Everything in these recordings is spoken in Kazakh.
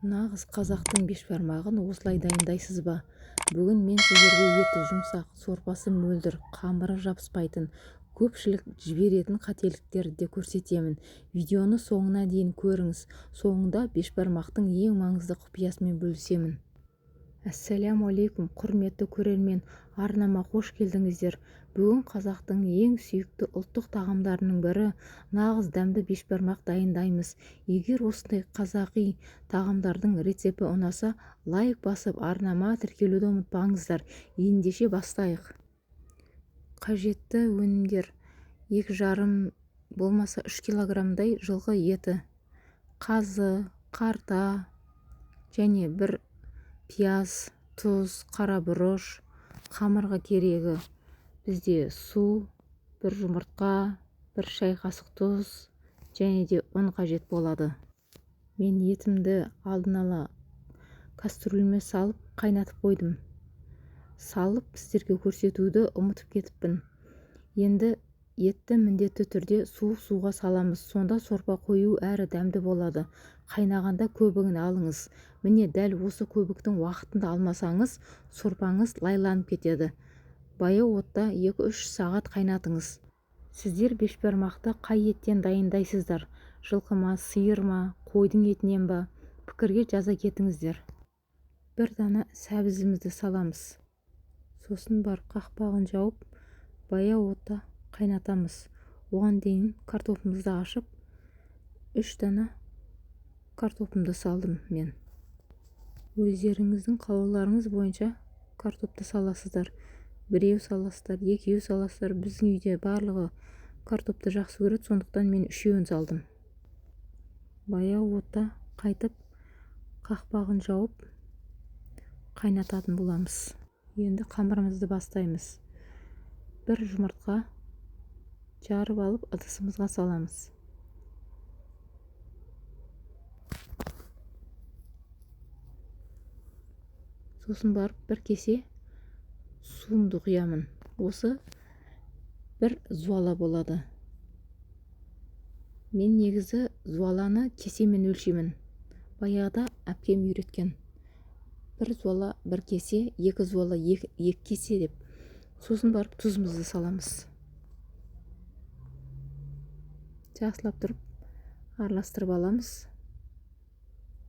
Нағыз қазақтың бешбармағын осылай дайындайсыз ба? Бүгін мен сіздерге еті жұмсақ, сорпасы мөлдір, қамыры жабыспайтын, көпшілік жіберетін қателіктерді де көрсетемін. Видеоны соңына дейін көріңіз. Соңында бешбармақтың ең маңызды құпиясымен бөлісемін. Ассаляму алейкум, құрметті көрермен, арнама қош келдіңіздер. Бүгін қазақтың ең сүйікті ұлттық тағамдарының бірі, нағыз дәмді бешбармақ дайындаймыз. Егер осындай қазақи тағамдардың рецепті ұнаса, лайк басып, арнама тіркелуді ұмытпаңыздар. Ендеше бастайық. Қажетті өнімдер: 2,5 болмаса 3 килограммдай жылқы еті, қазы, қарта және бір пияз, тұз, қара бұрыш. Қамырға керегі бізде су, бір жұмыртқа, бір шай қасық тұз және де ұн қажет болады. Мен етімді алдын ала кастрюльме салып қайнатып қойдым. Салып сіздерге көрсетуді ұмытып кетіппін. Енді етті міндетті түрде суық суға саламыз, сонда сорпа қою әрі дәмді болады. Қайнағанда көбігін алыңыз. Міне, дәл осы көбіктің уақытында алмасаңыз, сорпаңыз лайланып кетеді. Баяу отта 2-3 сағат қайнатыңыз. Сіздер бешбармақты қай еттен дайындайсыздар? Жылқы ма, сиыр ма, қойдың етінен ба? Пікірге жаза кетіңіздер. Бір дана сәбізімізді саламыз. Сосын барып қақпағын жауып, баяу отта қайнатамыз. Оған дейін картопымызды ашып, 3 дана картопымды салдым мен. Өздеріңіздің қалауларыңыз бойынша картопты саласыздар. Біреу саласыздар, екеу саласыздар. Біздің үйде барлығы картопты жақсы көреді, сондықтан мен 3-еуін салдым. Баяу отта қайтып қақпағын жауып қайнататын боламыз. Енді қамырымызды бастаймыз. Бір жұмыртқа жарып алып ыдысымызға саламыз. Сосын барып бір кесе суымды құямын. Осы бір зуала болады. Мен негізі зуаланы кесемен өлшеймін. Баяғыда әпкем үйреткен. Бір зуала бір кесе, екі зуала екі кесе деп. Сосын барып тұзымызды саламыз. Жақсылап тұрып араластырып аламыз.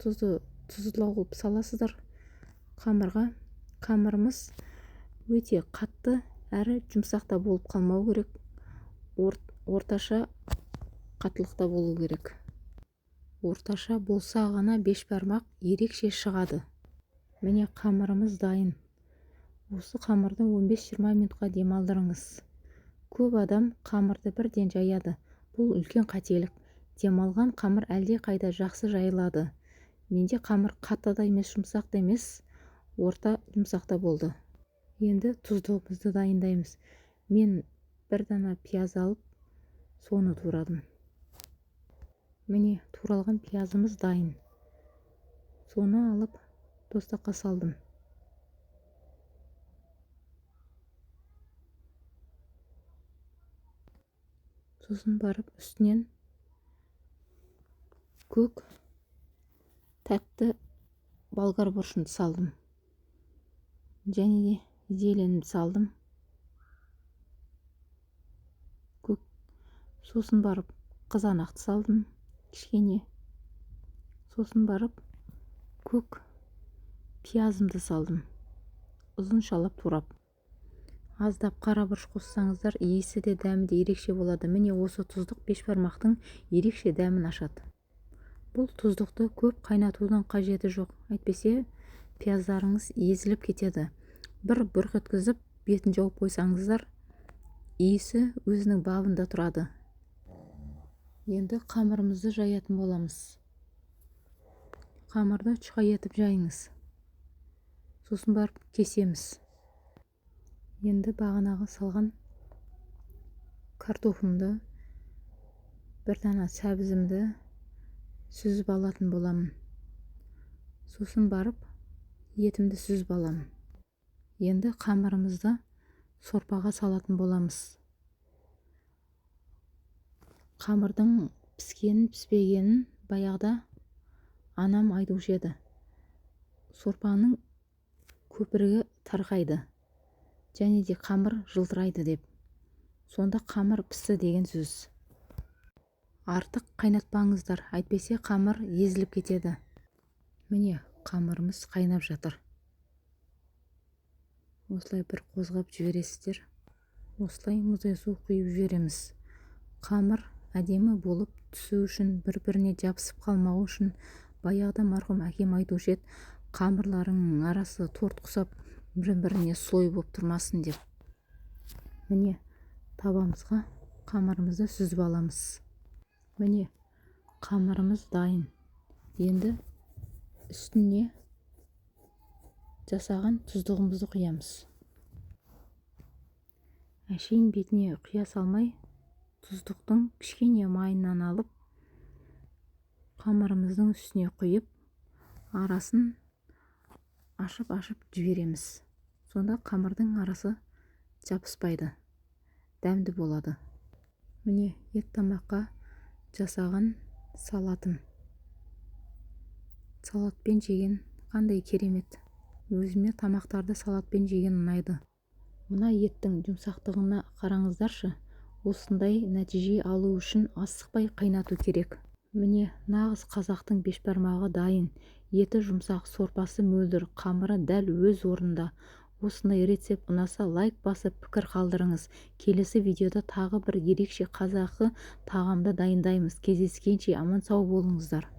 Тұзды тұздылау қылып саласыздар қамырға. Қамырымыз өте қатты әрі жұмсақ та болып қалмау керек, орташа қаттылықта болу керек. Орташа болса ғана бешбармақ ерекше шығады. Міне, қамырымыз дайын. Осы қамырды 15-20 минутқа демалдырыңыз. Көп адам қамырды бірден жаяды. Бұл үлкен қателік. Демалған қамыр әлде қайда жақсы жайылады. Менде қамыр қатты да емес, жұмсақ та емес, орта жұмсақта болды. Енді тұздығымызды дайындаймыз. Мен бір дана пияз алып, соны турадым. Міне, туралған пиязымыз дайын. Соны алып тостаққа салдым. Сосын барып үстінен көк тәтті болгар бұрышын салдым. Және де зеленімді салдым. Көк. Сосын барып қызанақты салдым кішкене. Сосын барып көк пиязымды салдым. Ұзыншалап турап. Аздап қара бұрыш қоссаңыздар, иісі де дәмі де ерекше болады. Міне, осы тұздық бешбармақтың ерекше дәмін ашады. Бұл тұздықты көп қайнатудың қажеті жоқ. Әйтпесе пияздарыңыз езіліп кетеді. Бір бұрқ еткізіп, бетін жауып қойсаңыздар, иісі өзінің бабында тұрады. Енді қамырымызды жаятын боламыз. Қамырды чұқа етіп жайыңыз. Сосын барып кесеміз. Енді бағанағы салған картофымды, бір дана сәбізімді сүзіп алатын боламын. Сосын барып етімді сүзіп аламын. Енді қамырымызды сорпаға салатын боламыз. Қамырдың піскенін, піспегенін баяғыда Анам айтушы еді: сорпаның көпірігі тарқайды және де қамыр жылтырайды деп. Сонда қамыр пісті деген сөз. Артық қайнатпаңыздар, әйтпесе қамыр езіліп кетеді. Міне, қамырымыз қайнап жатыр. Осылай бір қозғап жібересіздер. Осылай мұздай су құйып жібереміз. Қамыр әдемі болып түсу үшін, бір-біріне жабысып қалмау үшін. Баяғыда марқұм әкем айтушы еді: қамырларыңның арасы торт құсап, бір-біріне слой болып тұрмасын деп. Міне, табамызға қамырымызды сүзіп аламыз. Міне, қамырымыз дайын. Енді үстіне жасаған тұздығымызды құямыз. Әшейін бетіне құя салмай, тұздықтың кішкене майынан алып, қамырымыздың үстіне құйып, арасын ашып-ашып жібереміз. Сонда қамырдың арасы жабыспайды, дәмді болады. Міне, ет тамаққа жасаған салатым. Салатпен жеген қандай керемет! Өзіме тамақтарды салатпен жеген ұнайды. Мына еттің жұмсақтығына қараңыздаршы! Осындай нәтиже алу үшін асықпай қайнату керек. Міне, нағыз қазақтың бешбармағы дайын. Еті жұмсақ, сорпасы мөлдір, қамыры дәл өз орнында. Осындай рецепт ұнаса, лайк басып, пікір қалдырыңыз. Келесі видеода тағы бір ерекше қазақы тағамды дайындаймыз. Кездескенше аман-сау болыңыздар!